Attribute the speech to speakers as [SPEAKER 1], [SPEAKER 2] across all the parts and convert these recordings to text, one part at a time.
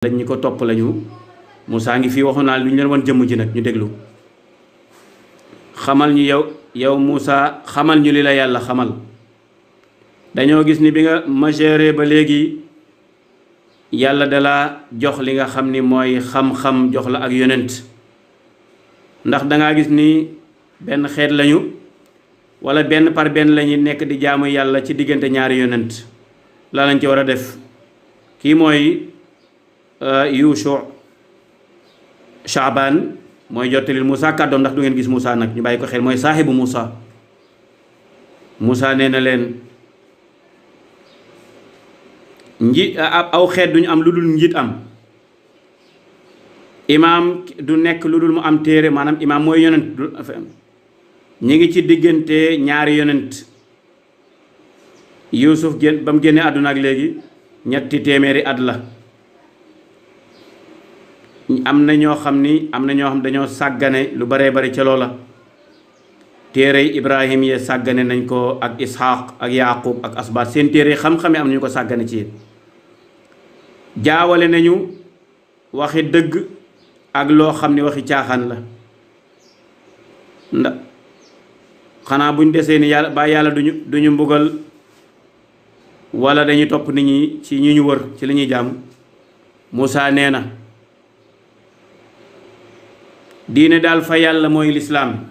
[SPEAKER 1] lañ ñi ko topp lañu. Moussa ngi fii waxoon naa lu ñu leen wan jëmm ji nag ñu déglu. xamal ñu yow Moussa xamal ñu li la yàlla xamal. dañoo gis ni bi nga majeure ba léegi yàlla dala jox li nga xam ni mooy xam-xam jox la ak yonent ndax dangaa gis ni benn xeet lañu wala benn par benn lañu nekk di jaamu yàlla ci diggante ñaari yonent la lañ ci war a def. kii mooy Yuushu Shaaban mooy jottalil Moussa kàddoom ndax du ngeen gis Moussa nag ñu bàyyi ko xel mooy saaxibu Moussa. Moussa nee na leen aw xeet duñu am lu dul njiit am. imaam du nekk lu dul mu am téere maanaam imaam mooy yonent ñi ngi ci diggante ñaari yonent. Yuusuf ba mu génnee àdduna ak léegi 300 at la. am na ñoo xam dañoo sàggane lu baree bari ca loola. téere Ibrahim yee sàggane nañ ko ak Isxaaq ak Yaaqub ak asbaat seen téere xam-xame am nañu ko sàggane ci jaawale nañu waxi dëgg ak loo xam ne waxi caaxaan la. ndax xanaa buñ desee ni yàlla ba yàlla duñu mbugal wala dañuy topp nit ñi ci ñi ñu wër ci li ñuy jaamu. Moussa nee na diine daal fa yàlla mooy lislaam.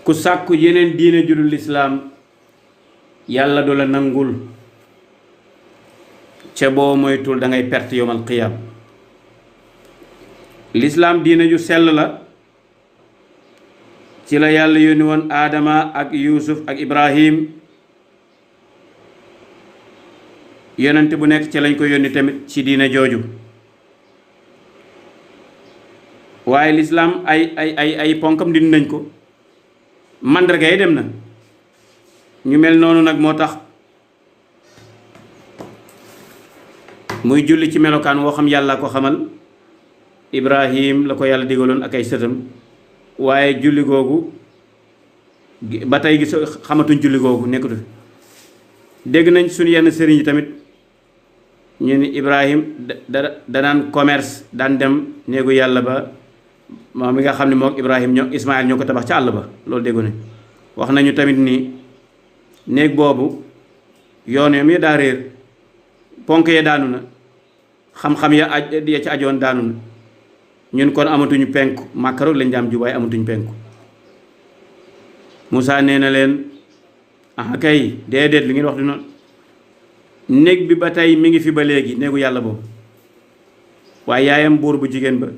[SPEAKER 1] ku sàkku yeneen diine judul lislaam yàlla du la nangul ca boo moytul da ngay perte yawmal qiyaam. lislaam diine ju sell la ci la yàlla yónni woon Aadama ak Yuusuf ak Ibrahim yonent bu nekk ci lañ ko yónni tamit ci diine jooju. waaye lislaam ay ponkam dindi nañ ko. mandarga yi dem na ñu mel noonu nag moo tax muy julli ci melokaan woo xam yàlla ko xamal Ibrahim la ko yàlla digaloon ak ay sëtam waaye julli googu ba tey gis xamatuñ julli googu nekkatu dégg nañ suñu yenn sëriñ yi tamit ñu ni Ibrahim danaan commerce daan dem néegu yàlla ba moom mi nga xam ne moom Ibrahim ñoo Ismaïl ñoo ko tabax ca àll ba loolu déggu ne wax nañu tamit ni néeg boobu yoon mi daa réer ponk ya daanu na xam-xam ya ci ajoon daanu na ñun kon amatuñu penku Màkka rek lañ jaam ju waaye amatuñu penku. Moussa nee na leen ah kay déedéet li ngeen wax du noonu néeg bi ba tey mi ngi fi ba léegi néegu yàlla boobu waaye yaayam buur bu jigéen ba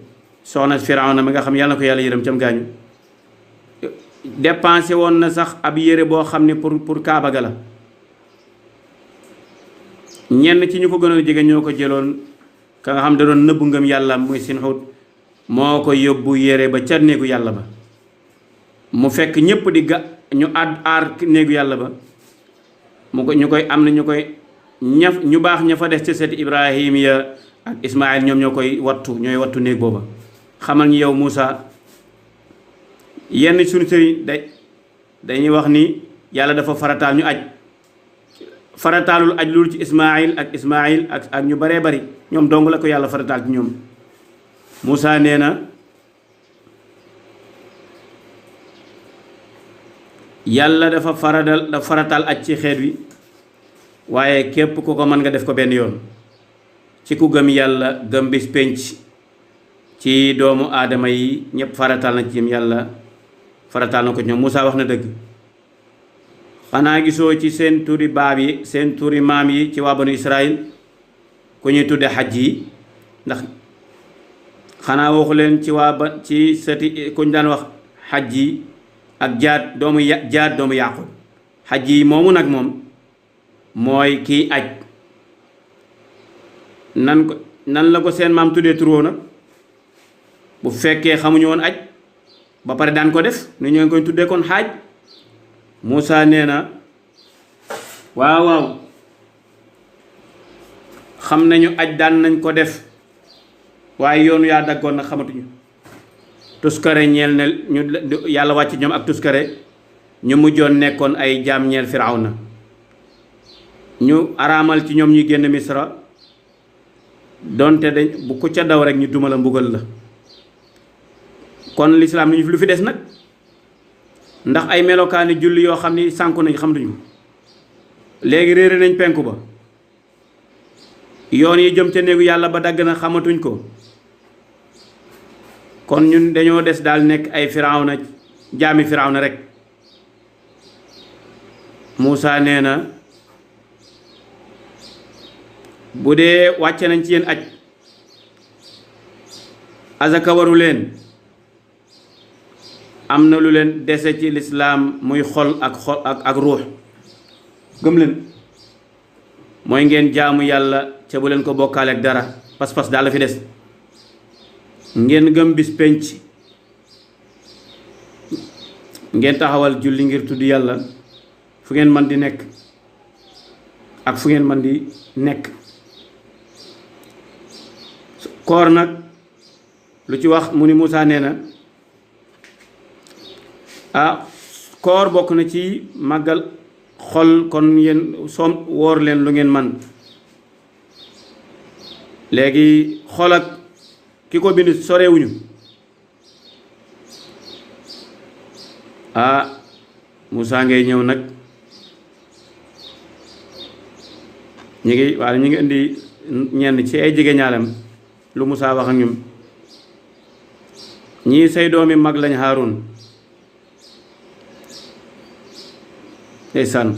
[SPEAKER 1] soxna Firawna mi nga xam yàlla na ko yàlla yërëm cam gaañu dépensé woon na sax ab yére boo xam ne pour Kaaba ga la. ñenn ci ñu ko gënoon a jege ñoo ko jëloon ka nga xam da doon nëbbu ngëm yàlla muy Sinxuut moo ko yóbbu yére ba ca néegu yàlla ba mu fekk ñépp di ñu aar néegu yàlla ba ñu koy am na ñu koy ñu baax ña fa des ca seeti Ibrahim ya ak Ismaïl ñoom ñoo koy ñooy wattu néeg booba. xamal ñu yow Moussa yenn suñu sëriñ dañuy wax ni yàlla dafa farataal ñu aj farataalul aj loolu ci Ismaïl ak ñu baree bari ñoom dong la ko yàlla farataal ci ñoom. Moussa nee na yàlla dafa farataal aj ci xeet wi waaye képp ku ko mën nga def ko benn yoon ci ku gëm yàlla gëm bis penc ci doomu aadama yi ñëpp farataal na ci yàlla farataal na ko ñoom. Moussa wax na dëgg xanaa gisoo ci seen turi baab yi seen turi maam yi ci waa banu Israël ku ñuy tudde xaj yi ndax xanaa waxu leen ci ci seti ku ñu daan wax xaj yi ak jaat doomu Yaaqub xaj yi moomu nag moom mooy kiy aj nan la ko seen maam tuddee turoo nag bu fekkee xamuñu woon aj ba pare daan ko def ni ñoo ngi koy tuddee kon xaaj. Moussa nee na waaw xam nañu aj daan nañ ko def waaye yoonu yaa daggoon nag xamatuñu tuskare ñeel ne ñu yàlla wàcc ñoom ak tuskare ñu mujjoon nekkoon ay jaam ñeel Firawna ñu araamal ci ñoom ñuy génn Misra donte dañ bu ku ca daw rek ñu duma la mbugal la. kon lislaam ni lu fi des nag ndax ay melokaani julli yoo xam ni sànku nañ xamatuñu léegi réere nañ penku ba yoon yi jëm ca néegu yàlla ba dagg na xamatuñ ko. kon ñun dañoo des daal nekk ay firawna jaami firawna rek. Muusa nee na bu dee wàcce nañ ci yéen aj azaka waru leen am na lu leen dese ci lislaam muy xol ak ruux gëm leen mooy ngeen jaamu yàlla ca bu leen ko bokkaale ak dara pas-pas daal la fi des ngeen gëm bis penc ngeen taxawal julli ngir tudd yàlla fu ngeen man di nekk ak fu ngeen man di nekk. koor nag lu ci wax mu ni Muusa nee na koor bokk na ci màggal xol kon yéen soom woor leen lu ngeen man. léegi xol ak ki ko bind sorewuñu Muusa ngay ñëw nag ñu ngi indi ñenn ci ay jege ñaalam lu Muusa wax ak ñoom ñii say doomi mag lañ Haarun ndeysaan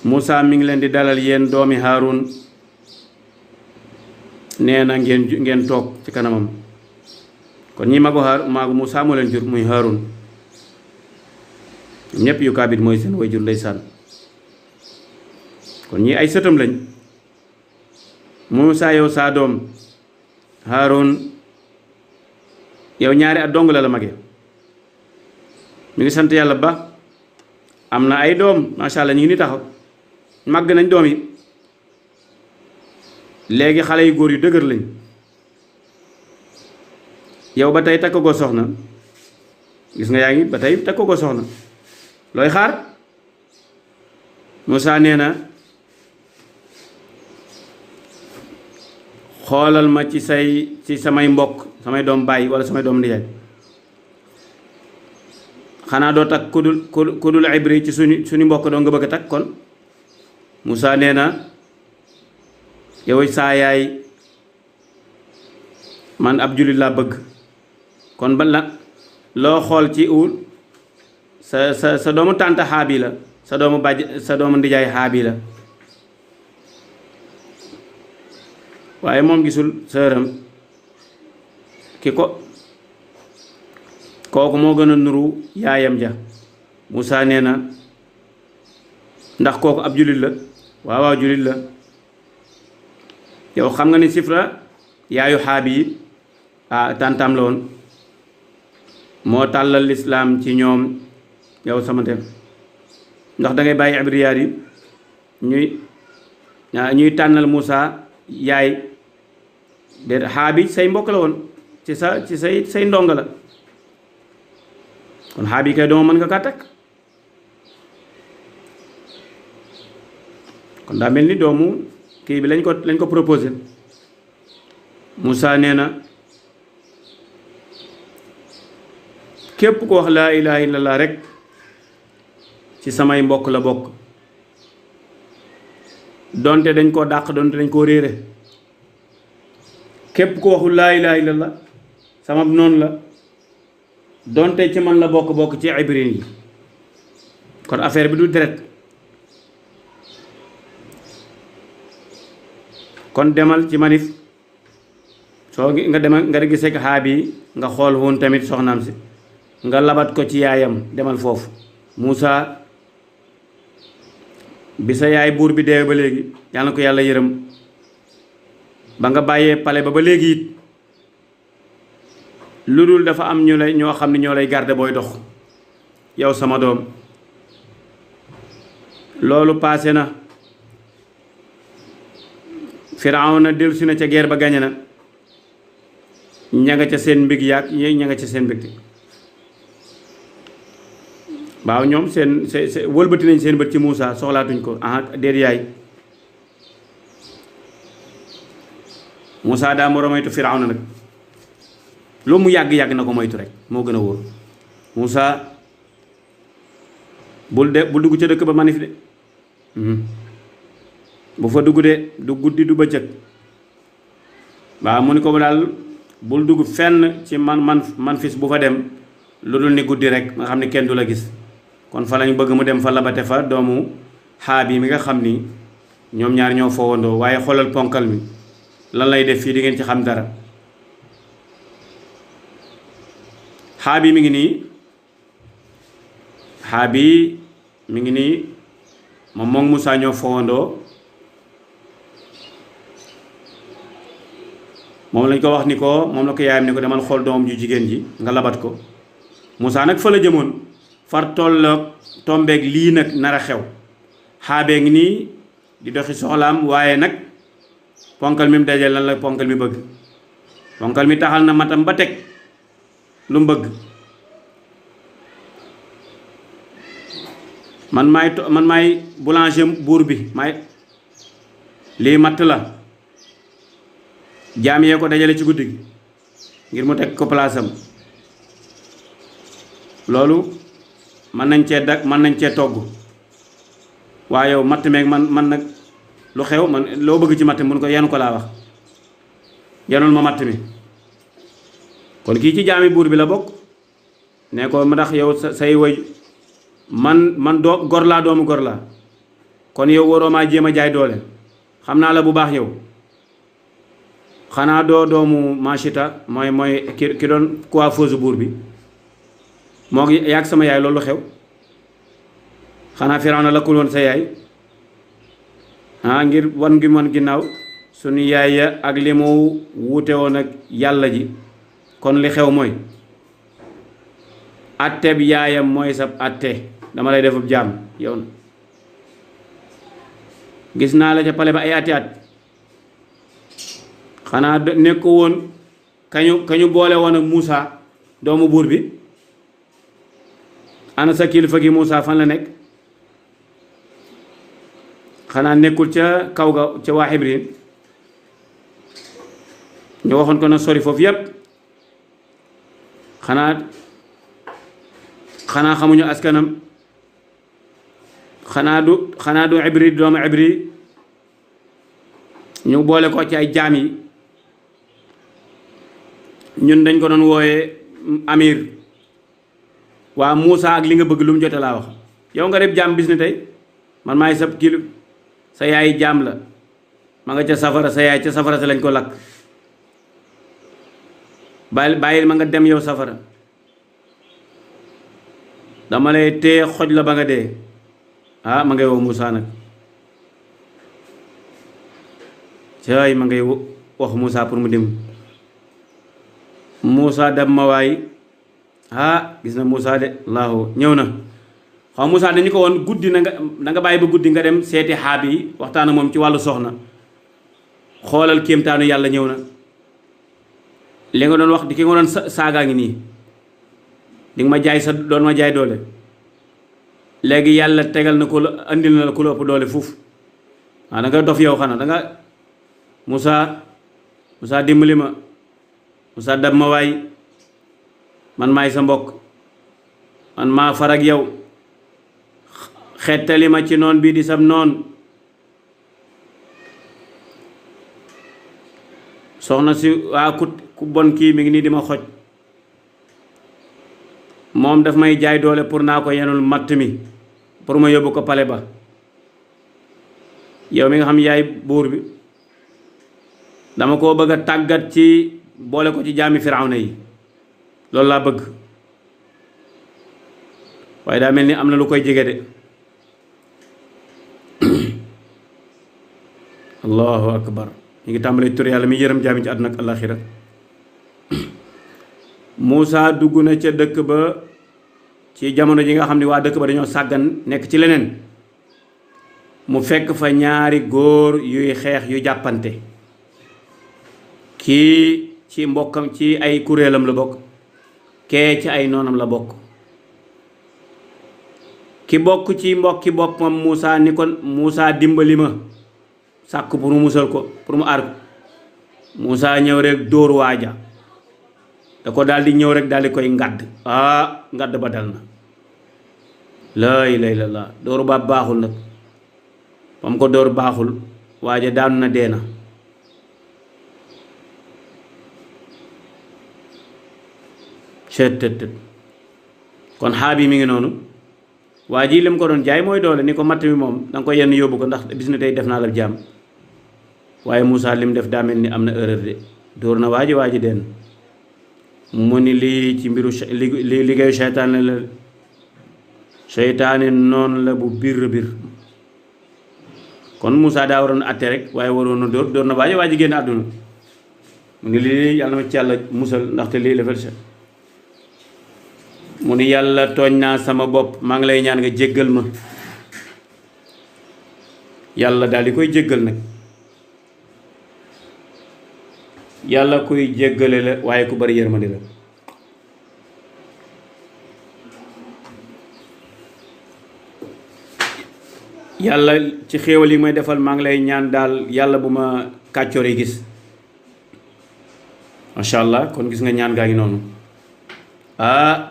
[SPEAKER 1] Muusa mi ngi leen di dalal yéen doomi Haarun nee na ngeen toog ci kanamam kon ñi maagu Muusa moo leen jur muy Haarun ñëpp yu kaabit mooy seen way jur ndeysaan kon ñi ay sëtam lañ. Muusa yow saa doom Haarun yow ñaari at dong la mage mi ngi sant yàlla ba am na ay doom macha allah ñu ngi ni taxaw màgg nañ doom yi léegi xale yu góor yu dëgër lañ yow ba tey takkagoo soxna gis nga yaa ngi ba tey takkagoo soxna looy xaar. Muusa nee na xoolal ma ci samay mbokk samay doom baay wala samay doom ndiyaay xanaa doo takk ku dul ibri ci suñu mbokk doo nga bëgg a takk kon. Muusa nee na yow saa yaay man ab jullit laa bëgg kon ba la loo xool ci uul sa doomu tànta xaabi la sa doomu ndijaay xaabi la waaye moom gisul sëram kooku moo gën a nuru yaayam ja. Muusa nee na ndax kooku ab jullit la waaw jullit la yow xam nga ni Sifra yaayu xaabi yi tàntam la woon moo tàllal lislaam ci ñoom yow sama dem ndax da ngay bàyyi ibriyaat yi ñuy tànnal Muusa yaay de xaabi say mbokk la woon ci say ndongo la kon xaabi kay dooma mën nga kaa takk kon daa mel ni doomu kii bi lañ ko proposé. Muusa nee na képp ko wax laa ilaha illallah rek ci samay mbokk la bokk donte dañ koo dàq donte dañ koo réere képp ko waxul laa ilaha illallah sama noonu la donte ci man la bokk ci ibrin yi kon affaire bi du deret kon demal ci manif soo nga demal nga gisee xaabi nga xool woon tamit soxnaam si nga labat ko ci yaayam demal foofu. Muusa bi sa yaay buur bi deewe ba léegi yàlla na ko yàlla yërëm ba nga bàyyee pale ba léegi it lu dul dafa am ñoo xam ne ñoo lay garde booy dox yow sama doom loolu paase na. Firawna dellusi na ca guerre ba gañe na ña nga ca seen mbig yaag ña nga ca seen mbégte waaw ñoom seen wëlbati nañ seen bët ci Muusa soxlaatuñ ko déet yaay Moussa daa war a moytu Firawna nag lu mu yàgg-yàgg na ko moytu rek moo gën a wóor. Moussa bul dugg ca dëkk ba manif de bu fa dugg de du guddi du bëccëg. waaw mu ni ko daal bul dugg fenn ci man fis bu fa dem lu dul ni guddi rek nga xam ne kenn du la gis. kon fa lañ bëgg mu dem fa labate fa doomu xaab yi mi nga xam ni ñoom ñaar ñoo foowandoo. waaye xoolal ponkal mi lan lay def fii di ngeen ci xam dara. xaab yi mi ngi nii xaab yi mi ngi nii moom Moussa ñoo foowandoo. moom lañ ko wax ni ko moom la ko yaayam ni ko demal xool doomam ju jigéen ji nga labat ko. Moussa nag fa la jëmoon far tolloog tombeeg lii nag nar a xew. xaabee ngi nii di doxi soxlaam waaye nag ponkal mi mu dajal lan la ponkal mi bëgg. ponkal mi taxal na matam ba teg lu mu bëgg. man maay boulanger buur bi maay lii matt la jaam yee ko dajale ci guddi gi ngir mu teg ko palaasam. loolu mën nañ cee togg waaye yow matt meeg man nag lu xew man loo bëgg ci matt mun ko yenu ko laa wax yenul ma matt mi. kon kii ci jaami buur bi la bokk ne ko ma ndax yow say way man doo gor laa doomu gor laa kon yow waroo maa jéem a jaay doole xam naa la bu baax yow. xanaa doo doomu Machita mooy ki doon coiffeuse buur bi moo ngi yàgg sama yaay loolu xew. xanaa Firawna lakkul woon sa yaay ngir wan gi man ginnaaw suñu yaay ya ak li mu wuute woon ak yàlla ji. kon li xew mooy atteb yaayam mooy sab atte dama lay defub jaam yow na gis naa la ca pale ba ay ati at xanaa nekk woon kañu boole woon ak Moussa doomu buur bi. ana sa kilifa gi Moussa fan la nekk xanaa nekkul ca kaw ga ca waa Xibriin ñu waxoon ko na sori foofu yépp. xanaa xamuñu askanam xanaa du Ibri doomu Ibri ñu boole ko ci ay jaam yi. ñun dañ ko doon wooyee amir. waa Moussa ak li nga bëgg lu mu jote laa wax yow nga def jaam bis ni tey man maay sab kili sa yaay jaam la ma nga ca safara sa yaay ca safara sa lañ ko lakk. bàyyil ma nga dem yow safara dama lay téye xoj la ba nga dee. ma ngay woo Moussa nag caay ma ngay wax Moussa pour mu dem. Moussa dem ma waay gis na Moussa de laahu ñëw na. xaw Moussa dañu ko woon guddi na nga bàyyi ba guddi nga dem seeti xaab yi waxtaan moom ci wàllu soxna. xoolal kéemtaanu yàlla ñëw na. li nga doon wax di ki nga doon saagaa ngi nii di nga ma jaay doon ma jaay doole léegi yàlla tegal na ko andil na la ku la ëpp doole fuuf. da nga dof yow xanaa da nga Moussa dimbali ma Moussa dab ma waay man maay sa mbokk man maa farag yow xettali ma ci noon bii di sab noon. soxna si ku bon kii mi ngi nii di ma xoj moom daf may jaay doole pour naa ko yenul matt mi pour ma yóbbu ko pale ba. yow mi nga xam yaay buur bi dama koo bëgg a tàggat ci boole ko ci jaami Firawna yi loolu laa bëgg waaye daa mel ni am na lu koy jege de. allahu akbar ñu ngi tàmbalee tur yàlla mi yërëm jaami ci àdduna ak àllaaxira. Moussa dugg na ca dëkk ba ci jamono ji nga xam ne waa dëkk ba dañoo sàggan nekk ci leneen mu fekk fa ñaari góor yuy xeex yu jàppante. kii ci mbokkam ci ay kuréelam la bokk kee ci ay noonam la bokk. ki bokk ci mbokki boppam Moussa ni kon Moussa dimbali ma sàkk pour mu musal ko pour mu aar ko Moussa ñëw rek dóor waaja da ko daal di ñëw rek daal di koy ngadd ngadd ba dal na laa ilaaha illallaah dóor ba baaxul nag bam ko dóor baaxul waaja daanu na dee na cëtëtët kon xaabi mi ngi noonu waa ji li mu ko doon jaay mooy doole ni ko matt mi moom danga ko yenn yóbbu ko ndax bis na tey def naa la jaam waaye Moussa li mu def daa mel ni am na erreur de dóor na waa ji den mu ni lii ci mbiru liggéeyu seytaane la seytaane noonu la bu biir kon Moussa daa waroon atte rek waaye waroon na dóor na waa ji génn àdduna mu ni lii yàlla na ma ci yàlla musal ndaxte lii la fel mu ni yàlla tooñ naa sama bopp maa ngi lay ñaan nga jéggal ma yàlla daal di koy jéggal nag yàlla kuy jéggale la waaye ku bari yërmande la yàlla ci xéewal yi may defal maa ngi lay ñaan daal yàlla bu ma kàccoor yi gis macha allah kon gis nga ñaan gaa ngi noonu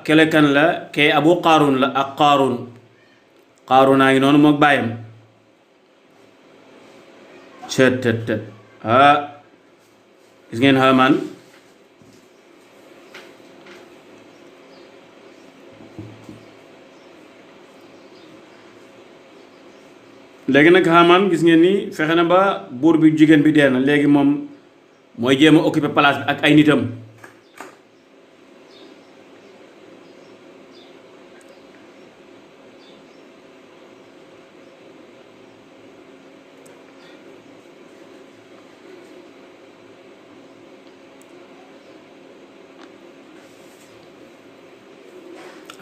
[SPEAKER 1] kele kan la kay abu qaarun la ak qaarun naa ngi noonu mook bàyyam cëtëtët gis ngeen Haamaan léegi nag Haamaan gis ngeen ni fexe na ba buur bi jigéen bi dee na léegi moom mooy jéem a occuper place bi ak ay nitam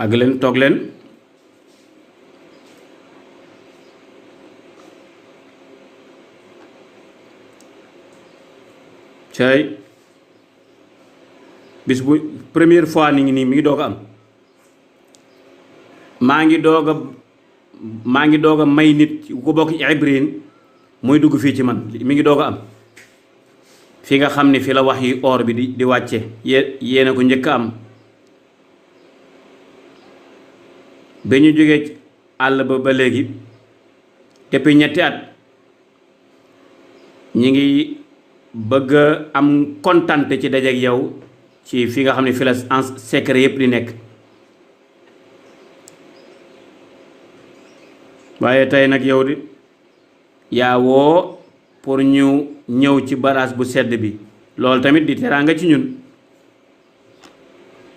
[SPEAKER 1] àgg leen toog leen cay bis bu première fois ni ngi nii mi ngi doog a am maa ngi doog a may nit ku bokk ci ibriin muy dugg fii ci man mi ngi doog a am fi nga xam ne fi la wax yi or bi di wàcce yéena ko njëkk a am ba ñu jógee àll ba léegi depuis ñetti at ñi ngi bëgg am kontante ci dajeek yow ci fi nga xam ne fi la en secret yépp di nekk waaye tey nag yow di yaa woo pour ñu ñëw ci baraas bu sedd bi loolu tamit di teraanga ci ñun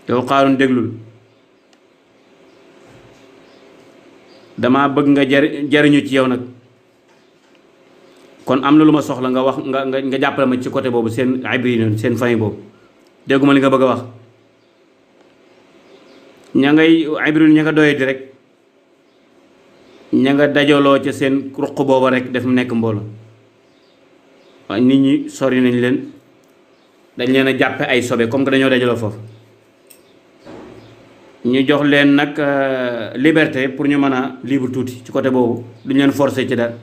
[SPEAKER 1] yow Qaaruun déglul dama bëgg nga jariñu ci yow nag kon am na lu ma soxla nga wax nga jàppale ma ci côté boobu seen ibri noonu seen famille boobu dégguma li nga bëgg a wax ña ngay ibri ña nga doye di rek ña nga dajaloo ca seen ruq booba rek def mu nekk mbooloo waaye nit ñi sori nañ leen dañ leen a jàppe ay sobe comme que dañoo dajaloo foofu ñu jox leen nag liberté pour ñu mën a libre tuuti ci côté boobu duñ leen forcer ci dara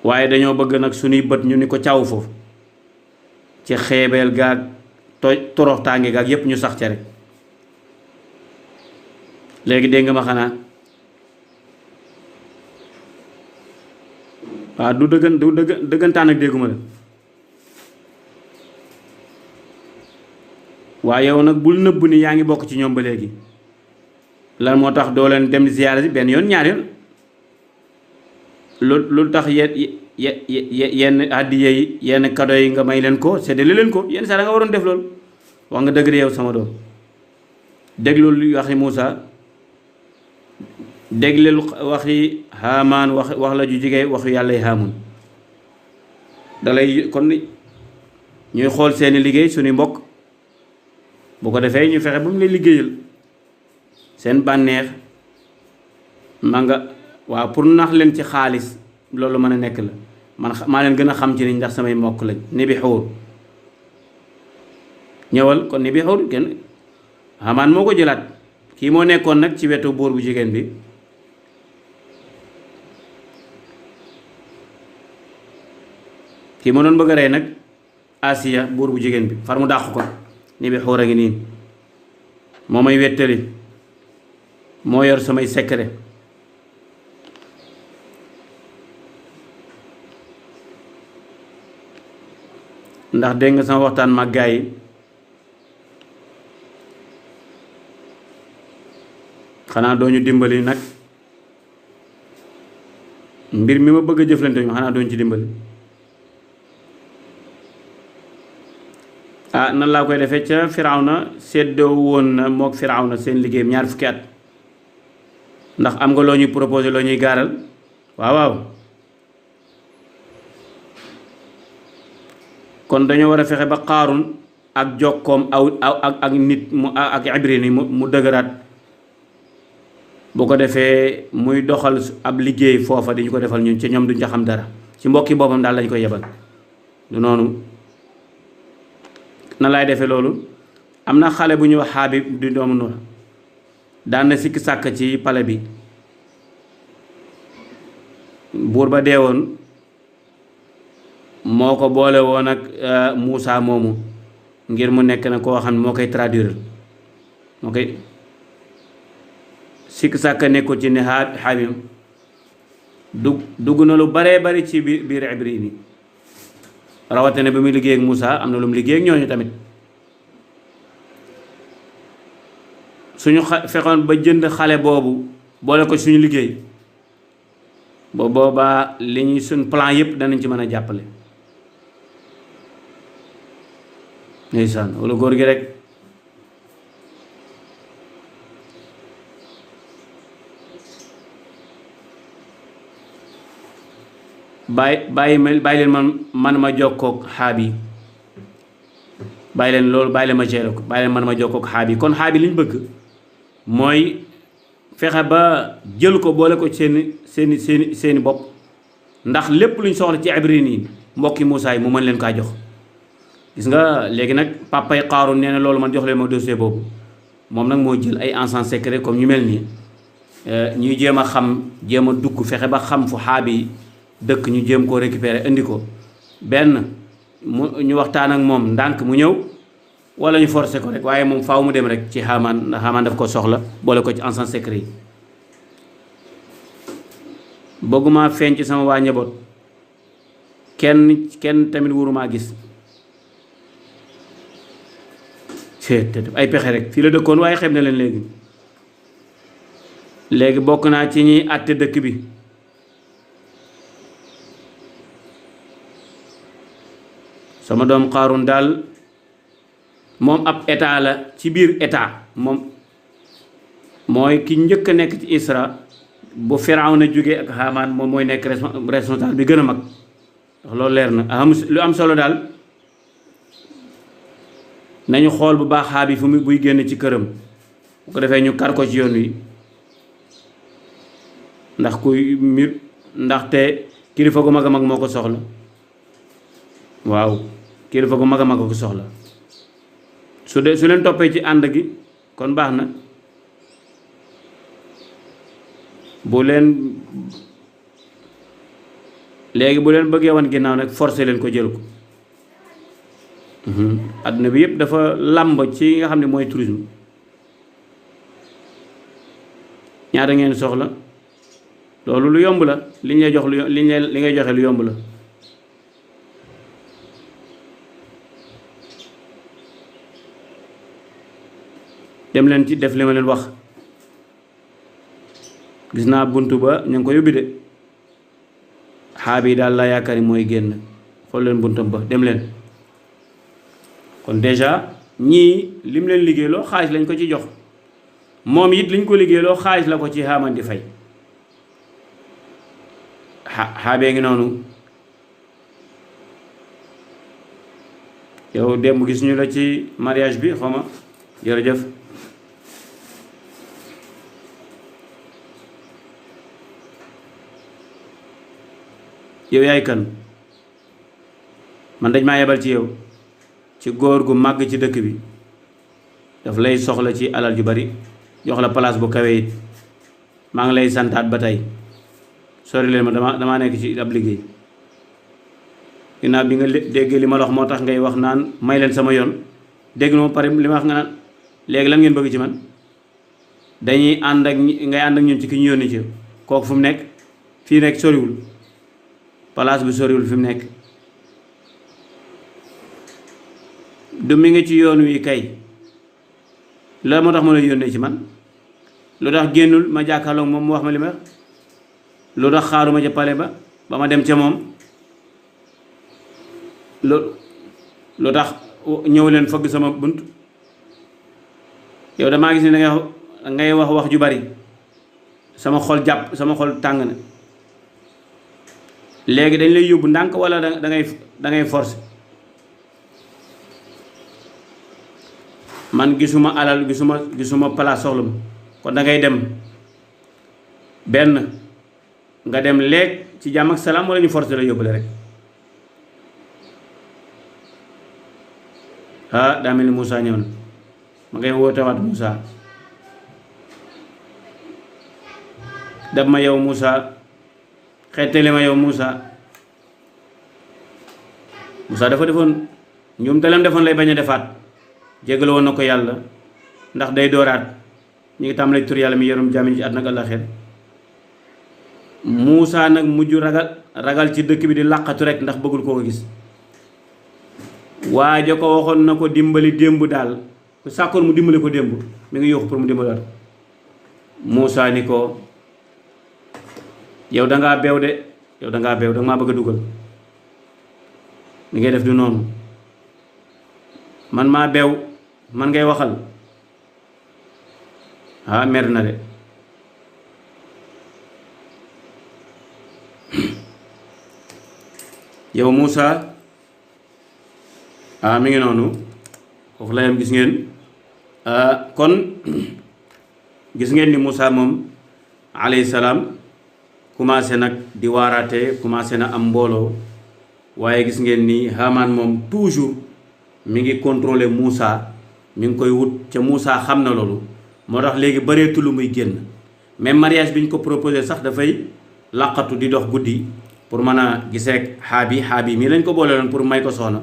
[SPEAKER 1] waaye dañoo bëgg nag suñuy bët ñu ni ko caaw foofu ci xeebeel gaag toroxtaange gaag yépp ñu sax ca rek léegi dégg nga ma xanaa waaw du dëggantaan ak dégguma la waaye yow nag bul nëbb ni yaa ngi bokk ci ñoom ba léegi lan moo tax doo leen dem ziyaara si benn yoon ñaar yoon lu tax yenn àddiya yi yenn kado yi nga may leen ko séddale leen ko yenn saa da nga waroon def loolu wax nga dëgg de yow sama doom déglul waxi Moussa déglul waxi Haamaan wax la ju jigéen waxu yàlla yi Haamun dalay kon ñuy xool seeni liggéey suñu mbokk bu ko defee ñu fexe ba mu lay liggéeyal seen bànneex ma nga waaw pour nax leen ci xaalis loolu mën a nekk la man maa leen gën a xam ci ni ndax samay mbokk lañ ni bi xuur ñëwal kon ni bi xuur kenn Haamaan moo ko jëlaat kii moo nekkoon nag ci wetu buur bu jigéen bi kii ma doon bëgg a rey nag Asiya buur bu jigéen bi far mu dàq ko ni bi xuur a ngi nii moo may wettali moo yor samay secret ndax dégg nga sama waxtaan mag gaa yi xanaa doo ñu dimbali nag mbir mi ma bëgg a jëflante ñu xanaa dooñu ci dimbali nan laa koy defee ca Firawna seddoo woon na mook Firawna seen liggéeyam 2 fukki at ndax am nga loo ñuy proposé loo ñuy gaaral waaw kon dañoo war a fexe ba Qaaruun ak jokkoom ak nit mu ak Ibriin yi mu dëgëraat bu ko defee muy doxal ab liggéey foofa di ñu ko defal ñun ci ñoom duñ ca xam dara ci mbokki boppam daal lañ koy yebal du noonu na laay defee loolu am na xale bu ñuy wax Habib di doomu Nuux daan na sikki sàkk ci pale bi buur ba deewoon moo ko boole woon ak Muusa moomu ngir mu nekk na koo xam ne moo koy traduire moo koy sikki sàkk nekkul ci ne Habib dugg na lu baree bari ci biir Ibriin yi rawatina ba muy liggéey ak Moussa am na lu mu liggéey ak ñooñu tamit suñu fexoon ba jënd xale boobu boole ko suñu liggéey ba boobaa li ñuy suñ plan yépp danañ ci mën a jàppale ndeysaan wala góor gi rek bàyyi leen man ma jokkook Xaabi bàyyi leen loolu bàyyi leen ma gérer ko bàyyi leen man ma jokkook Xaabi kon Xaabi li ñu bëgg mooy fexe ba jël ko boole ko seeni bopp ndax lépp luñ soxla ci Ibriin yi mbokki Muusaa yi mu mën leen kaa jox gis nga léegi nag papay Qaaruun nee na loolu man jox leen ma dossier boobu moom nag moo jël ay agents secrets comme ñu mel nii ñuy jéem a jéem a dugg fexe ba xam fu Xaabi dëkk ñu jéem koo récupérer indi ko benn ñu waxtaan ak moom ndànk mu ñëw wala ñu forcer ko rek waaye moom faaw mu dem rek ci Haamaan ndax Haamaan daf ko soxla boole ko ci agents secrets yi bëgguma feeñ ci sama waa njaboot kenn tamit wurumaa gis ay pexe rek fii la dëkkoon waaye xeeb na leen léegi bokk naa ci ñiy àtte dëkk bi sama doom Qaaruun daal moom ab état la ci biir état moom mooy ki njëkk a nekk ci Isra bu Firawna jógee ak Haamaan moom mooy nekk responsable bi gën a mag ndax loolu leer na lu am solo daal nañu xool bu baax Xaabi fu mu buy génn ci këram bu ko defee ñu kar ko ci yoon wi ndaxte kilifa gu mag a mag moo ko soxla waaw kilifa gu mag a mag ko soxla su leen toppee ci ànd gi kon baax na bu leen bëggee wan ginnaaw nag forcé leen ko jël ko àdduna bi yëpp dafa làmb ci nga xam ne mooy tourisme ñaata ngeen soxla loolu lu yomb la li ngay joxe lu yomb la dem leen ci def li ma leen wax gis naa buntu ba ñu ngi ko yóbbi de Xaabi daal laa yaakaar ni mooy génn xool leen buntam ba dem leen kon déjà ñii lim leen liggéeyloo xaalis lañ ko ci jox moom it liñ ko liggéeyloo xaalis la ko ci Haamaan di fay Xaabee ngi noonu yow démb gis ñu la ci mariage bi xaw ma jërëjëf yow yaay kan man dañ maa yebal ci yow ci góor gu màgg ci dëkk bi daf lay soxla ci alal ju bari jox la place bu kawe it maa ngi lay santaat ba tey sori leen ma damaa nekk ci ab liggéey ginnaaw bi nga déggee li ma la wax moo tax ngay wax naan may leen sama yoon dégg na ma pare li ma wax nga naan léegi lan ngeen bëgg ci man dañuy ànd ak ngay ànd ak ñun ci ki ñu yónni ci kooku fu mu nekk fii nekk soriwul place bi soriwul fi mu nekk du mi ngi ci yoon wi kay la moo tax ma la yónnee ci man lu tax génnul ma jàkkaarloog moom mu wax ma li ma wax lu tax xaaruma ca pale ba ba ma dem ca moom lu tax ñëw leen fëgg sama bunt yow damaa gis ne ngay wax ju bari sama xol tàng na léegi dañ lay yóbbu ndànk wala da ngay forcer man gisuma alal gisuma place soxla ma kon da ngay dem benn nga dem léeg ci jàmm ak salaam wala ñu forcer la yóbbule rek daa mel ni Moussa ñëw na ma ngay wootewaat Moussa dab ma yow Moussa xettali ma yow Moussa dafa defoon ñoom te lam defoon lay bañ a defaat jégal woon na ko yàlla ndax day dooraat ñu ngi tàmbalee tur yàlla mi yorum jàmm ci àddina ak àllaaxira Moussa nag mujj ragal ci dëkk bi di làqatu rek ndax bëggul koo ko gis waaye ko waxoon na ko dimbali démb daal ku sàkkoon mu dimbali ko démb mi ngi yóoxu pour mu dimbaliwaat Moussa ni ko yow dangaa beew de danga maa bëgg a dugal li ngay def du noonu man maa beew man ngay waxal mer na de yow Moussa mi ngi noonu foofu la yam gis ngeen kon gis ngeen ni Moussa moom alayhi salaam commencé nag di waaraate commencé na am mbooloo waaye gis ngeen ni Haamaan moom toujours mi ngi contrôler Moussa mi ngi koy wut ca Moussa xam na loolu moo tax léegi bëreetu lu muy génn même mariage bi ñu ko proposé sax dafay laqatu di dox guddi pour mën a giseek xaabi mii lañ ko boole loon pour may ko soxna